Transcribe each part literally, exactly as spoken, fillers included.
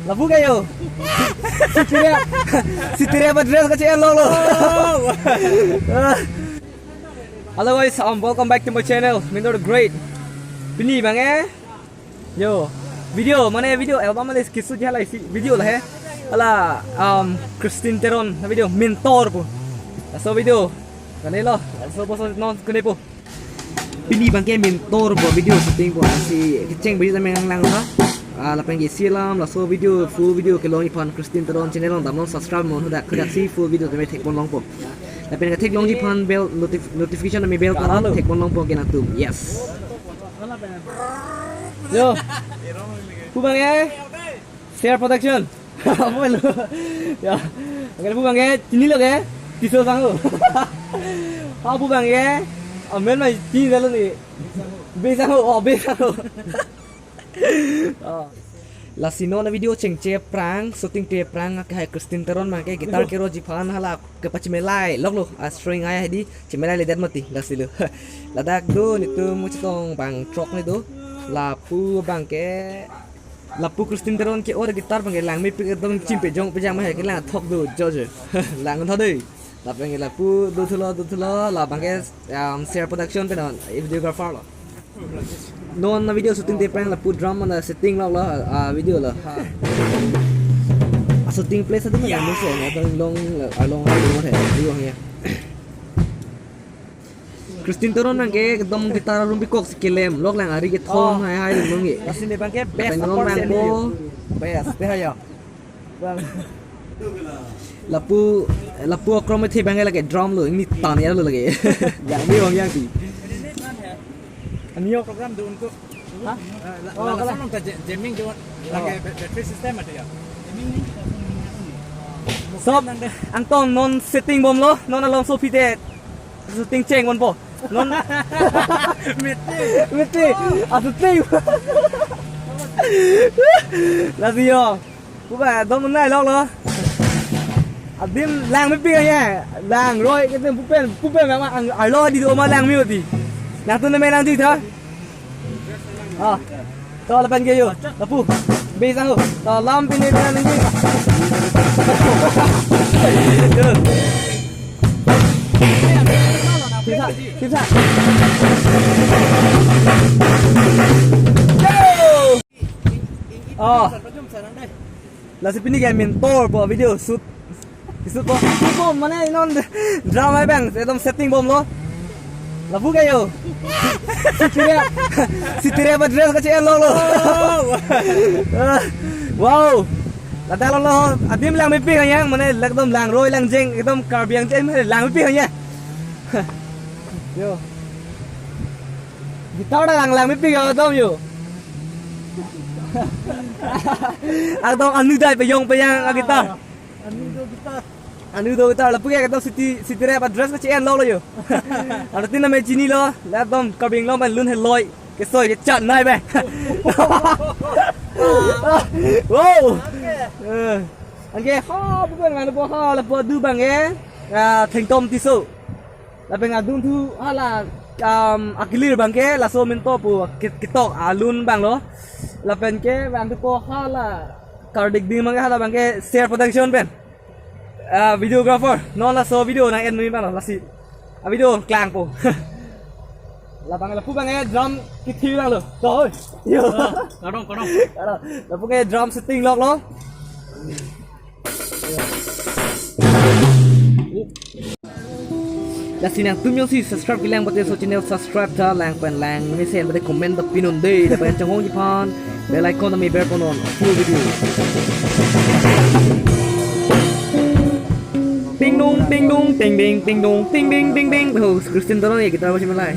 Lapu ke yo. Sitirep. Sitirep address kache-enlonglo. Hello guys, um, welcome back to my channel, Mintor the Great. Pini abang ke, yo, video, mane video, album mane kisut jala isi video la he. Ala, um, Christine Teron, na video, Mintor pu. Laso video, kanelo, laso boso non kene po. Pini abang ke Mintor pu video shooting pu, lasi kecheng beri tame nanglang tha. Ah, lapen ke isi alam, laso video, full video kelongji aphan Christine Teron channel along damnon, subscribe mon hadak, hadak si full video tame thekponlongpo. Lapen ke theklongji aphan bell notif-, notification tame bell tame thekponlongpo ke nangtum. Yes. Yo. Pu abang ke? Share Production. Apa lo? Ya. Agar pu abang ke, chinilo ke? Tisso sangho. Ha pu abang ke? Amen ma chinilo ni. Be sangho, oh, be sangho. Oh. Lasi non video chengche aphrang, shooting te aphrang, ke hai Christine Teron abang ke guitar keroji aphan hala kepachemelai loklo, a string ai hedi, chemelailedet mati, lasi lo. Ladak do, netum chetong bang throk ni do. Lapu abang ke, lapu Christine Teron ke-or guitar abang ke langmepik, ekdom chim pejong pejang ma hai kelang thok do, jo jo. Lang tha dei. Lapen ke lapu do thulo, do thulo, la abang ke, um, Share Production pen non, videographer lo. Non na video shooting te aphrang lapu drum na setting loklo, ah, video lo. Ha. A shooting place adu na muso na, along, along, along, he, video he. Christine Teron abang ke ekdom guitar room bikok si kelem, lok lang ari kethom, oh, hai hai dun nong ye. Lasi ne abang ke best. Lapen non apart bang seni po. Best, te hai ya. Bang. Lapu, lapu akrom the abang ke lake drum lo, ingni tan ya lo lake. Yang ni bang yang ti. Ani yo program do unko. Ha? Eh, la-, oh, la-, kalau langsung nonton ja-, jamming jo. Oh. Lake ba-, battery system ada ya. Sob, nang deh. Angtong non setting bomlo, non along so fitted. Shooting chengponpo. Non. Mete. Mete. A shooting. Lasi yo. Pu abang, dom nai loklo. Adim langmepik ya. Langroi ke tem pupen, pupen abang ang arlo di do ma langme oti. Nangtum name lang di tha. Ah. To lapen ke yo. Lapu. Be sangho. To lam pine pine nangji. Yo. Sip sa, sip sa. Yo. Oh. Lasi pini ke Mintor pu video shoot. Shoot po. Shoot po, mane non drama abang, ekdom setting bomlo. Lapu ke yo. Sitirep. Sitirep address kache-enlonglo. Oh. Wow. Ladak longlo, adim langmepik ya, mane ekdom langroi langjeng, ekdom Karbi Anglong langmepik ya. Yo. Guitar ta lang langmepik ya, ekdom yo. Ekdom anu dai pejong pejang a guitar. Anu do guitar. Anu do guitar, lapu ke ekdom siti, sitirep address kache-enlonglo yo. Arti name chinilo, la ekdom Karbi Anglong pen lun heloi, kesoi kechat nai be. Wow. Eh. Anke ha, pu abang, anu pu ha, lapu adu abang ke. Ah, Thengtom Tisso. Lapen adunthu hala, um, akilir abang ke laso Mintor pu ke-, ketok alun abang lo. Lapen ke abang tu ko hala kardik ding abang ke hala abang ke Share Production pen. Ah, videographer, non laso video nang-en mi abang lo, lasi. Ah, video klangpo. Labang lapu abang ke drum kithi abang lo. To, oi. Yo. Ah, kardom, kardom. Kardom. Lapu ke drum setting loklo. Lasi nangtum jongsi subscribe kelang pute laso channel subscribe tha, lang pen lang mesen pute comment ta pinon dei, lapen chonghongji aphan bell icon ta me berponon full video. Ting dong, ting dong, ting ding, ting dong, ting ding, ting ding. Oh, Christine Teron ya guitar pachemelai.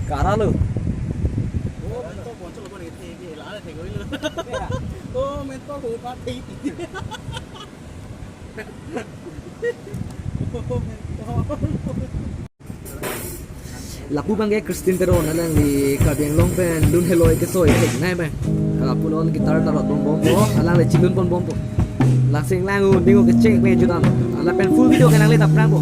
Karalo. Lapu abangke Christine Teron, alangli Karbi Anglong pen lun heloi kesoi theknei abang. Lapu non guitar tarot pon bompo, alangli chelun pon bompo. Langsing lang un ding kechek pen jutang. Lapen full video ke nangli ta prangpo.